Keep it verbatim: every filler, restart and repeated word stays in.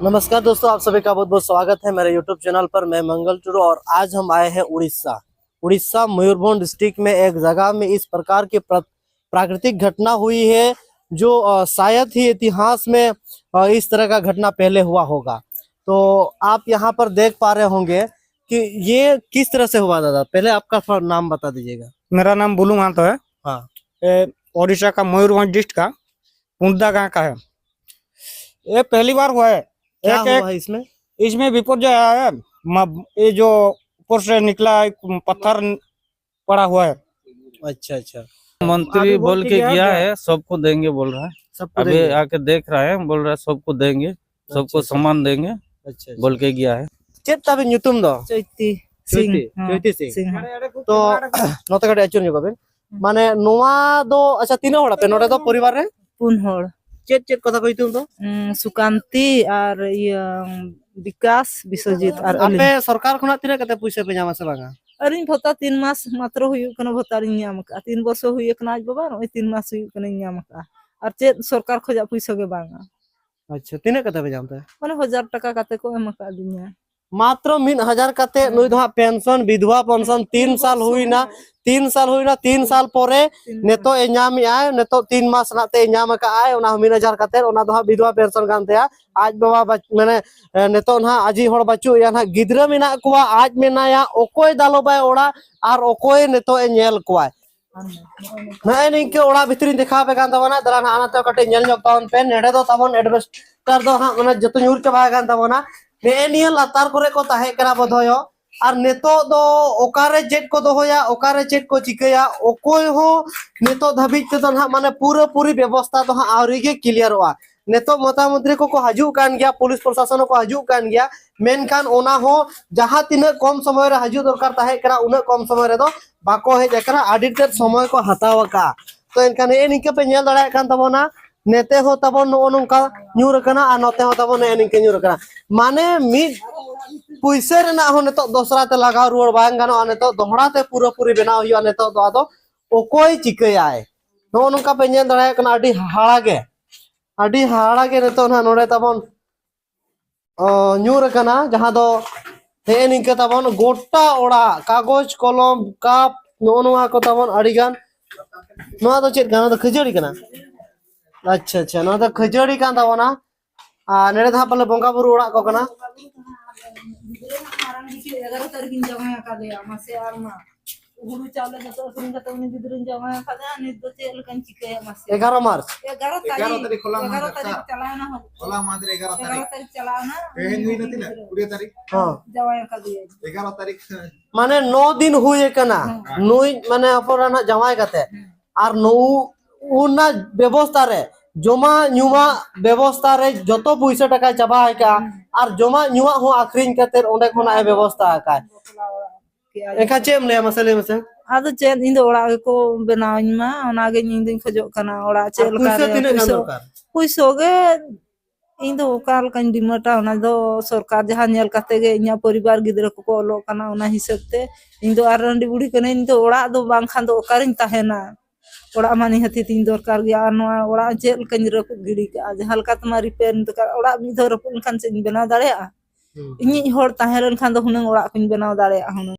नमस्कार दोस्तों, आप सभी का बहुत बहुत स्वागत है मेरे YouTube चैनल पर। मैं मंगल टुडू और आज हम आए हैं उड़ीसा। उड़ीसा मयूरभंज डिस्ट्रिक्ट में एक जगह में इस प्रकार की प्र- प्राकृतिक घटना हुई है जो अ, शायद ही इतिहास में अ, इस तरह का घटना पहले हुआ होगा। तो आप यहाँ पर देख पा रहे होंगे कि ये किस तरह से हुआ। दादा, पहले आपका थोड़ा नाम बता दीजिएगा। मेरा नाम बुलू महंतो है। हाँ। ये उड़ीसा का मयूरभंज डिस्ट्रिक्ट का पुंदा गांव का है। ये पहली बार हुआ है। क्या एक, एक हुआ है इसमें? इसमें विपद जो आया है, म- ये जो ऊपर से निकला एक पत्थर पड़ा हुआ है। अच्छा, अच्छा। मंत्री आप भी बोल बोल के के गया गया क्या? है, सबको देंगे बोल रहा है। सबको अभी देंगे? आके देख रहा है, बोल रहा है सबको देंगे, सबको अच्छा, अच्छा। सामान देंगे अच्छा, अच्छा। बोल के गया है। ᱪᱮᱫ ᱛᱟᱵᱤᱱ ᱧᱩᱛᱩᱢ ᱫᱚ? ᱪᱚᱭᱛᱤ ᱪᱚᱭᱛᱤ, ᱥᱤᱝ, ᱦᱚᱸ, ᱪᱚᱭᱛᱤ ᱥᱤᱝ᱾ ᱥᱤᱝ, ᱦᱚᱸ᱾ ᱛᱚ ᱱᱚᱛᱮ ᱠᱟᱹᱴᱤᱡ ᱟᱹᱪᱩᱨ ᱧᱚᱜᱚᱜ ᱵᱤᱱ᱾ ᱢᱟᱱᱮ ᱱᱚᱣᱟ ᱫᱚ, ᱟᱪᱪᱷᱟ, ᱛᱤᱱᱟᱹᱜ ᱦᱚᱲ ᱟᱯᱮ ᱱᱚᱰᱮ ᱫᱚ ᱯᱚᱨᱤᱵᱟᱨ ᱨᱮ? ᱯᱩᱱ ᱦᱚᱲ᱾ ᱪᱮᱫ ᱪᱮᱫ ᱠᱚ ᱛᱟᱠᱚ ᱧᱩᱛᱩᱢ ᱫᱚ? ᱩᱸ, ᱥᱩᱠᱟᱱᱛᱤ ᱟᱨ ᱤᱭᱟᱹ ᱵᱤᱠᱟᱥ, ᱵᱤᱥᱣᱚᱡᱤᱛ ᱟᱨ ᱟᱹᱞᱤᱧ᱾ ᱟᱯᱮ ᱥᱚᱨᱠᱟᱨ ᱠᱷᱚᱱᱟᱜ ᱛᱤᱱᱟᱹᱜ ᱠᱟᱛᱮ ᱯᱩᱭᱥᱟᱹ ᱯᱮ ᱧᱟᱢᱟ ᱥᱮ ᱵᱟᱝᱟ? ᱟᱹᱞᱤᱧ ᱵᱷᱚᱛᱟ ᱛᱤᱱ ᱢᱟᱥ ᱢᱟᱛᱨᱚ ᱦᱩᱭᱩᱜ ᱠᱟᱱᱟ, ᱵᱷᱚᱛᱟ ᱞᱤᱧ ᱧᱟᱢ ᱟᱠᱟᱫᱼᱟ᱾ ᱛᱤᱱ ᱵᱚᱪᱷᱚᱨ ᱦᱩᱭ ᱟᱠᱟᱱᱟ ᱟᱡ ᱵᱟᱵᱟ, ᱱᱚᱜᱼᱚᱭ ᱛᱤᱱ ᱢᱟᱥ ᱦᱩᱭᱩᱜ ᱠᱟᱱᱟᱧ ᱧᱟᱢ ᱟᱠᱟᱫᱼᱟ᱾ ᱟᱨ ᱪᱮᱫ ᱥᱚᱨᱠᱟᱨ ᱠᱷᱚᱱᱟᱜ ᱯᱩᱭᱥᱟᱹ ᱜᱮ ᱵᱟᱝᱟ᱾ ᱟᱪᱪᱷᱟ, ᱛᱤᱱᱟᱹᱜ ᱠᱟᱛᱮ ᱯᱮ ᱧᱟᱢ ᱛᱮ? ᱢᱟᱱᱮ ᱦᱟᱡᱟᱨ ᱴᱟᱠᱟ ᱠᱟᱛᱮ ᱠᱚ ᱮᱢ ᱟᱠᱟᱫ ᱞᱤᱧᱟ᱾ ᱢᱟᱛᱨᱚ ᱢᱤᱫ ᱦᱟᱡᱟᱨ ᱠᱟᱛᱮ᱾ ᱦᱮᱸ᱾ ᱱᱩᱭ ᱫᱚ ᱦᱟᱸᱜ ᱯᱮᱱᱥᱚᱱ, ᱵᱤᱫᱷᱣᱟ ᱯᱮᱱᱥᱚᱱ ᱛᱤᱱ ᱥᱟᱞ ᱦᱩᱭᱱᱟ, ᱛᱤᱱ ᱥᱟᱞ ᱦᱩᱭᱱᱟ, ᱛᱤᱱ ᱥᱟᱞ ᱯᱚᱨᱮ ᱛᱤᱱ ᱱᱤᱛᱚᱜ ᱮ ᱧᱟᱢᱮᱜᱼᱟᱭ, ᱱᱤᱛᱚᱜ ᱛᱤᱱ ᱢᱟᱥ ᱨᱮᱱᱟᱜ ᱛᱮ ᱧᱟᱢ ᱟᱠᱟᱫᱼᱟᱭ, ᱚᱱᱟ ᱦᱚᱸ ᱢᱤᱫ ᱦᱟᱡᱟᱨ ᱠᱟᱛᱮ᱾ ᱚᱱᱟ ᱫᱚ ᱦᱟᱸᱜ ᱵᱤᱫᱷᱣᱟ ᱯᱮᱱᱥᱚᱱ ᱠᱟᱱ ᱛᱟᱭᱟ᱾ ᱟᱡ ᱵᱟᱵᱟ ᱵᱟᱪ-, ᱢᱟᱱᱮ, ᱮ, ᱱᱤᱛᱚᱜ ᱱᱟᱦᱟᱜ ᱟᱡᱤᱡ ᱦᱚᱲ ᱵᱟᱹᱪᱩᱜ ᱮᱭᱟ ᱱᱟᱦᱟᱜ, ᱜᱤᱫᱽᱨᱟᱹ ᱢᱮᱱᱟᱜ ᱠᱚᱣᱟ, ᱟᱡ ᱢᱮᱱᱟᱭᱟ, ᱚᱠᱚᱭ ᱫᱟᱞᱚᱵᱟᱭ ᱚᱲᱟᱜ ᱟᱨ ᱚᱠᱚᱭ ᱱᱤᱛᱚᱜ ᱮ ᱧᱮᱞ ᱠᱚᱣᱟᱭ? ᱱᱚᱜᱼᱚᱭ ᱱᱤᱝᱠᱟᱹ ᱚᱲᱟᱜ ᱵᱷᱤᱛᱨᱤᱧ ᱫᱮᱠᱷᱟᱣ ᱟᱯᱮ ᱠᱟᱱ ᱛᱟᱵᱚᱱᱟ, ᱫᱮᱞᱟ ᱱᱟᱦᱟᱜ ᱱᱟᱛᱮ ᱠᱟᱹᱴᱤᱡ ᱧᱮᱞ ᱧᱚᱜ ᱛᱟᱵᱚᱱ ᱯᱮ᱾ ᱱᱮᱰᱮ ᱫᱚ ᱛᱟᱵᱚᱱ ᱮᱰᱵᱮᱥᱴᱟᱨ ᱫᱚ ᱦᱟᱸᱜ ᱢᱟᱱᱮ ᱡᱚᱛᱚ ᱧᱩᱨ ᱪᱟᱵᱟ ᱟᱠᱟᱱ ᱛᱟᱵᱚᱱᱟ᱾ ᱱᱮᱜᱼᱮ ᱱᱤᱭᱟᱹ ᱞᱟᱛᱟᱨ ᱠᱚᱨᱮ ᱠᱚ ᱛᱟᱦᱮᱸ ᱠᱟᱱᱟ ᱵᱚᱫᱷᱚᱭᱚ᱾ ᱟᱨ ᱱᱤᱛᱚᱜ ᱫᱚ ᱚᱠᱟᱨᱮ ᱪᱮᱫ ᱠᱚ ᱫᱚᱦᱚᱭᱟ, ᱚᱠᱟᱨᱮ ᱪᱮᱫ ᱠᱚ ᱪᱤᱠᱟᱹᱭᱟ, ᱚᱠᱚᱭ ᱦᱚᱸ ᱱᱤᱛᱚᱜ ᱫᱷᱟᱹᱵᱤᱡ ᱛᱮᱫᱚ ᱱᱟᱦᱟᱜ ᱢᱟᱱᱮ ᱯᱩᱨᱟᱹᱯᱩᱨᱤ ᱵᱮᱵᱚᱥᱛᱷᱟ ᱫᱚ ᱦᱟᱸᱜ ᱟᱹᱣᱨᱤ ᱜᱮ ᱠᱞᱤᱭᱟᱨᱚᱜᱼᱟ᱾ ᱱᱤᱛᱚᱜ ᱢᱚᱱᱛᱨᱤ ᱠᱚᱠᱚ ᱦᱤᱡᱩᱜ ᱠᱟᱱ ᱜᱮᱭᱟ, ᱯᱩᱞᱤᱥ ᱯᱨᱚᱥᱟᱥᱚᱱ ᱦᱚᱸᱠᱚ ᱦᱤᱡᱩᱜ ᱠᱟᱱ ᱜᱮᱭᱟ, ᱢᱮᱱᱠᱷᱟᱱ ᱚᱱᱟ ᱦᱚᱸ ᱡᱟᱦᱟᱸ ᱛᱤᱱᱟᱹᱜ ᱠᱚᱢ ᱥᱚᱢᱚᱭ ᱨᱮ ᱦᱤᱡᱩᱜ ᱫᱚᱨᱠᱟᱨ ᱛᱟᱦᱮᱸ ᱠᱟᱱᱟ, ᱩᱱᱟᱹᱜ ᱠᱚᱢ ᱥᱚᱢᱚᱭ ᱨᱮᱫᱚ ᱵᱟᱠᱚ ᱦᱮᱡ ᱟᱠᱟᱱᱟ, ᱟᱹᱰᱤ ᱛᱮᱫ ᱥᱚᱢᱚᱭ ᱠᱚ ᱦᱟᱛᱟᱣ ᱟᱠᱟᱫᱼᱟ᱾ ᱛᱚ ᱮᱱᱠᱷᱟᱱ ᱱᱮᱜᱼᱮ ᱱᱤᱝᱠᱟᱹ ᱯᱮ ᱧᱮᱞ ᱫᱟᱲᱮᱭᱟᱜ ᱠᱟᱱ ᱛᱟᱵᱚᱱᱟ, ᱱᱮᱛᱮ ᱦᱚᱸ ᱛᱟᱵᱚᱱ ᱱᱚᱜᱼᱚ ᱱᱚᱝᱠᱟ ᱧᱩᱨ ᱟᱠᱟᱱᱟ ᱟᱨ ᱱᱚᱛᱮ ᱦᱚᱸ ᱛᱟᱵᱚᱱ ᱱᱮᱜᱼᱮ ᱱᱤᱝᱠᱟᱹ ᱧᱩᱨ ᱟᱠᱟᱱᱟ᱾ ᱢᱟᱱᱮ ᱢᱤᱫ ᱯᱩᱭᱥᱟᱹ ᱨᱮᱱᱟᱜ ᱦᱚᱸ ᱱᱤᱛᱚᱜ ᱫᱚᱥᱨᱟ ᱛᱮ ᱞᱟᱜᱟᱣ ᱨᱩᱣᱟᱹᱲ ᱵᱟᱝ ᱜᱟᱱᱚᱜᱼᱟ᱾ ᱱᱤᱛᱚᱜ ᱫᱚᱦᱲᱟ ᱛᱮ ᱯᱩᱨᱟᱹᱯᱩᱨᱤ ᱵᱮᱱᱟᱣ ᱦᱩᱭᱩᱜᱼᱟ᱾ ᱱᱤᱛᱚᱜ ᱫᱚ ᱟᱫᱚ ᱚᱠᱚᱭ ᱪᱤᱠᱟᱹᱭᱟᱭ? ᱱᱚᱜᱼᱚ ᱱᱚᱝᱠᱟ ᱯᱮ ᱧᱮᱞ ᱫᱟᱲᱮᱭᱟᱜ ᱠᱟᱱᱟ, ᱟᱹᱰᱤ ᱦᱟᱦᱟᱲᱟ ᱜᱮ, ᱟᱹᱰᱤ ᱦᱟᱦᱟᱲᱟ ᱜᱮ ᱱᱤᱛᱚᱜ ᱱᱟᱦᱟᱜ ᱱᱚᱰᱮ ᱛᱟᱵᱚᱱ ᱚ, ᱧᱩᱨ ᱟᱠᱟᱱᱟ, ᱡᱟᱦᱟᱸ ᱫᱚ ᱦᱮᱸ ᱱᱤᱝᱠᱟᱹ ᱛᱟᱵᱚᱱ ᱜᱚᱴᱟ ᱚᱲᱟᱜ, ᱠᱟᱜᱚᱡᱽ, ᱠᱚᱞᱚᱢ, ᱠᱟᱯ, ᱱᱚᱜᱼᱚ ᱱᱚᱣᱟ ᱠᱚ ᱛᱟᱵᱚᱱ ᱟᱹᱰᱤ ᱜᱟᱱ᱾ ᱱᱚᱣᱟ ᱫᱚ ᱪᱮᱫ ᱠᱟᱱᱟ? ᱱᱚᱣᱟ ᱫᱚ ᱠᱷᱟᱹᱡᱟᱹᱲᱤ ᱠᱟᱱᱟ᱾ ᱟᱪᱪᱷᱟ, ᱟᱪᱪᱷᱟ, ᱱᱚᱣᱟ ᱫᱚ ᱠᱷᱟᱹᱡᱟᱹᱲᱤ ᱠᱟᱱ ᱛᱟᱵᱚᱱᱟ᱾ ᱟᱨ ᱱᱚᱰᱮ ᱫᱚ ᱦᱟᱸᱜ ᱯᱟᱞᱮ ᱵᱚᱸᱜᱟ ᱵᱩᱨᱩ ᱚᱲᱟᱜ ᱠᱚ ᱠᱟᱱᱟ᱾ ᱜᱤᱫᱽᱨᱟᱹ ᱦᱟᱸᱜ ᱢᱟᱨᱟᱝ ᱵᱤᱴᱤ ᱮᱜᱟᱨᱚ ᱛᱟᱹᱨᱤᱠᱷ ᱤᱧ ᱡᱟᱶᱟᱭ ᱟᱠᱟᱫᱮᱭᱟ, ᱢᱟᱥᱮ ᱟᱨ ᱢᱟ᱾ ᱦᱩᱲᱩ ᱪᱟᱣᱞᱮ ᱡᱚᱛᱚ ᱟᱹᱠᱷᱨᱤᱧ ᱠᱟᱛᱮ ᱩᱱᱤ ᱜᱤᱫᱽᱨᱟᱹᱧ ᱡᱟᱶᱟᱭ ᱟᱠᱟᱫᱮᱭᱟ, ᱱᱤᱛ ᱫᱚ ᱪᱮᱫ ᱞᱮᱠᱟᱧ ᱪᱤᱠᱟᱹᱭᱟ ᱢᱟᱥᱮ? ᱮᱜᱟᱨᱚ ᱢᱟᱨᱪ᱾ ᱮᱜᱟᱨᱚ ᱮᱜᱟᱨᱚ ᱛᱟᱹᱨᱤᱠᱷ, ᱛᱟᱹᱨᱤᱠᱷ ᱦᱚᱞᱟ ᱮᱜᱟᱨᱚ ᱢᱟᱦᱫᱮᱨ ᱛᱟᱹᱨᱤᱠᱷ ᱛᱟᱵ᱾ ᱪᱟᱞᱟᱣᱱᱟ ᱦᱚᱸ᱾ ᱦᱚᱞᱟ ᱢᱟᱦᱫᱮᱨ ᱮᱜᱟᱨᱚ ᱮᱜᱟᱨᱚ ᱛᱟᱹᱨᱤᱠᱷ᱾ ᱛᱟᱹᱨᱤᱠᱷ ᱪᱟᱞᱟᱣᱱᱟ᱾ ᱛᱮᱦᱮᱧ ᱦᱩᱭᱱᱟ ᱛᱤᱱᱟᱹᱜ? ᱠᱩᱲᱤ ᱛᱟᱹᱨᱤᱠᱷ? ᱦᱚᱸ᱾ ᱡᱟᱶᱟᱭ ᱟᱠᱟᱫᱮᱭᱟᱹᱧ᱾ ᱮᱜᱟᱨᱚ ᱛᱟᱹᱨᱤᱠᱷ᱾ ᱢᱟᱱᱮ ᱱᱚ ᱫᱤᱱ ᱦᱩᱭ ᱟᱠᱟᱱᱟ᱾ ᱦᱮᱸ᱾ ᱱᱩᱭ ᱢᱟᱱᱮ ᱦᱚᱯᱚᱱ ᱮᱨᱟ ᱱᱟᱜ ᱡᱟᱶᱟᱭ ᱠᱟᱛᱮ᱾ ᱦᱮᱸ᱾ ᱟᱨ ᱱᱩ-, ᱚᱱᱟ ᱵᱮᱵᱚᱥᱛᱟ ᱨᱮ, ᱡᱚᱢᱟᱜ ᱧᱩᱣᱟᱜ ᱵᱮᱵᱚᱥᱛᱟ ᱨᱮ ᱡᱚᱛᱚ ᱯᱩᱭᱥᱟᱹ ᱴᱟᱠᱟᱭ ᱪᱟᱵᱟ ᱟᱠᱟᱜᱼᱟ᱾ ᱦᱮᱸ᱾ ᱟᱨ ᱡᱚᱢᱟᱜ ᱧᱩᱣᱟᱜ ᱦᱚᱸ ᱟᱹᱠᱷᱨᱤᱧ ᱠᱟᱛᱮ ᱚᱸᱰᱮ ᱠᱷᱚᱱᱟᱜ ᱮ ᱵᱮᱵᱚᱥᱛᱟ ᱟᱠᱟᱫ᱾ ᱵᱟᱯᱞᱟ ᱚᱲᱟᱜ ᱠᱮᱜᱼᱟ᱾ ᱮᱱᱠᱷᱟᱱ ᱪᱮᱫ ᱮᱢ ᱞᱟᱹᱭᱟ? ᱢᱟᱥᱮ ᱞᱟᱹᱭ ᱢᱮᱥᱮ᱾ ᱟᱫᱚ ᱪᱮᱫ, ᱤᱧ ᱫᱚ ᱚᱲᱟᱜ ᱜᱮᱠᱚ ᱵᱮᱱᱟᱣᱟᱹᱧ ᱢᱟ, ᱚᱱᱟᱜᱮ ᱤᱧ ᱫᱚᱧ ᱠᱷᱚᱡᱚᱜ ᱠᱟᱱᱟ᱾ ᱚᱲᱟᱜ ᱪᱮᱫ ᱟᱨ ᱯᱩᱭᱥᱟᱹ ᱞᱮᱠᱟᱨᱮ ᱛᱤᱱᱟᱹᱜ ᱜᱟᱱ ᱯᱩᱭᱥᱟᱹ, ᱫᱚᱨᱠᱟᱨ? ᱯᱩᱭᱥᱟᱹ ᱜᱮ ᱤᱧ ᱫᱚ ᱚᱠᱟ ᱞᱮᱠᱟᱧ ᱰᱤᱢᱟᱴᱟ, ᱚᱱᱟ ᱫᱚ ᱥᱚᱨᱠᱟᱨ ᱡᱟᱦᱟᱸ ᱧᱮᱞ ᱠᱟᱛᱮ ᱜᱮ ᱤᱧᱟᱹᱜ ᱯᱚᱨᱤᱵᱟᱨ ᱜᱤᱫᱽᱨᱟᱹ ᱠᱚᱠᱚ ᱚᱞᱚᱜ ᱠᱟᱱᱟ, ᱚᱱᱟ ᱦᱤᱥᱟᱹᱵ ᱛᱮ᱾ ᱤᱧ ᱫᱚ ᱟᱨ ᱨᱟᱺᱰᱤ ᱵᱩᱲᱦᱤ ᱠᱟᱹᱱᱟᱹᱧ, ᱤᱧ ᱫᱚ ᱚᱲᱟᱜ ᱫᱚ ᱵᱟᱝᱠᱷᱟᱱ ᱫᱚ ᱚᱠᱟᱨᱤᱧ ᱛᱟᱦᱮᱱᱟ? ᱚᱲᱟᱜ ᱢᱟ ᱱᱤᱦᱟᱹᱛᱤ ᱛᱤᱧ ᱫᱚᱨᱠᱟᱨ ᱜᱮᱭᱟ᱾ ᱟᱨ ᱱᱚᱣᱟ ᱚᱲᱟᱜ ᱪᱮᱫ ᱞᱮᱠᱟᱧ ᱨᱟᱹᱯᱩᱫ ᱜᱤᱰᱤ ᱠᱟᱜᱼᱟ? ᱡᱟᱦᱟᱸ ᱞᱮᱠᱟ ᱛᱮᱢᱟ ᱨᱤᱯᱮᱭᱟᱨᱤᱧ ᱫᱚᱨᱠᱟᱨ, ᱚᱲᱟᱜ ᱢᱤᱫ ᱫᱷᱟᱣ ᱨᱟᱹᱯᱩᱫ ᱞᱮᱱᱠᱷᱟᱱ ᱪᱮᱫ ᱤᱧ ᱵᱮᱱᱟᱣ ᱫᱟᱲᱮᱭᱟᱜᱼᱟ? ᱦᱩᱸ᱾ ᱤᱧᱤᱡ ᱦᱚᱲ ᱛᱟᱦᱮᱸ ᱞᱮᱱᱠᱷᱟᱱ ᱫᱚ ᱦᱩᱱᱟᱹᱝ ᱚᱲᱟᱜ ᱠᱚᱧ ᱵᱮᱱᱟᱣ ᱫᱟᱲᱮᱭᱟᱜᱼᱟ ᱦᱩᱱᱟᱹᱝ᱾